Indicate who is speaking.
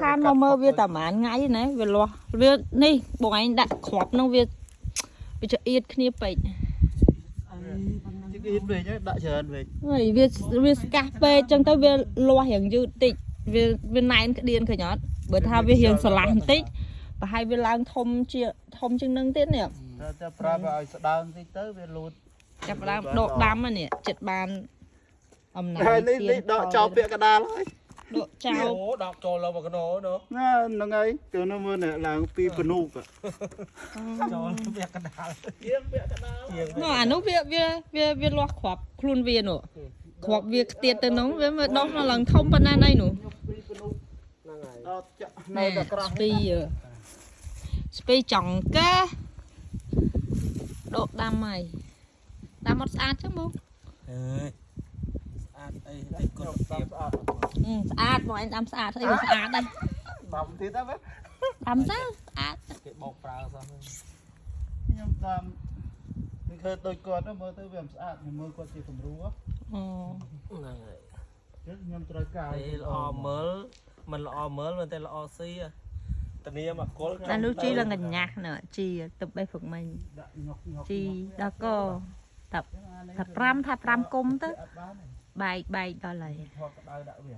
Speaker 1: ខានមកមើលវាតែប្រហែលថ្ងៃណាវាលាស់វានេះបងឯងដាក់គ្រាប់ហ្នឹងវាវាចៀតគ្នាពេក
Speaker 2: ជិះអ៊ីនវិញដាក់ច្រើនវិញ
Speaker 1: ហើយវាវាស្កាស់ពេកចឹងទៅវាលាស់រៀងយឺតតិចវាវាណែនក្តៀនឃើញអត់បើថាវារៀងស្រឡះបន្តិចប្រហែលវាឡើងធំជាធំជាងនឹងទៀតនេះ
Speaker 2: តែតែប្រាប់ឲ្យស្ដើងតិចទៅវាលូត
Speaker 1: ចាប់ផ្ដើមដកដាំហ្នឹងនេះចិត្តបានអំណាច
Speaker 2: ហើយនេះនេះដកចោលពាក្យកដាលហើយ
Speaker 1: ដកចោល
Speaker 3: អូដកចូលលើមកកណោណូ
Speaker 2: ណាហ្នឹងហើយគឺនៅមើលនេះឡើងពីពនុក
Speaker 3: ចូលពាក់កណ្ដាល
Speaker 2: ជាងពាក្យកដាល
Speaker 3: ជាង
Speaker 1: នោះអានោះវាវាវាវាលាស់គ្រាប់ខ្លួនវានោះគ្រាប់វាខ្ទៀតទៅនោះវាមើលដុះមកឡើងធំប៉ុណ្ណាណីនោះ
Speaker 2: ពីពនុក
Speaker 3: ហ្នឹងហើយ
Speaker 2: ដល់ចាក់នៅតែក្រាស់
Speaker 1: ស្ពីស្ពីចង្កេះដកដាំហើយដាំអត់ស្អាតចឹងបង
Speaker 3: អើយស្អាតអីអីគុណភាព
Speaker 2: ស្អាត
Speaker 1: អឺស្អាតបងឯងដាំស្អាតស្អីក៏ស្អាតដែរ
Speaker 2: ដាំទៀតទៅ
Speaker 1: ដាំទៅស្អាត
Speaker 3: គេបោកប្រើសោះហ្នឹង
Speaker 2: ខ្ញុំតាមខ្ញុំឃើញដូចគាត់ទៅមើលទៅវាមិនស្អាតខ្ញុំមើលគាត់ជាគំរូ
Speaker 1: អូ
Speaker 3: ហ្នឹងហើយ
Speaker 2: ចឹងខ្ញុំត្រូវការ
Speaker 3: អីល្អមើលមិនល្អមើលមិនតែល្អស៊ីតានាមកកុល
Speaker 1: អានោះជីឡើងកញ្ញាស់ណ៎ជីទឹកបេះហ្វឹកមិញ
Speaker 2: ដាក់ញុកញុក
Speaker 1: ជីដល់កតាថា5ថា5គុំទៅ
Speaker 2: អត់បានទេ
Speaker 1: បែកបែកដល់ហើយ
Speaker 2: ថតក្តៅដាក់វា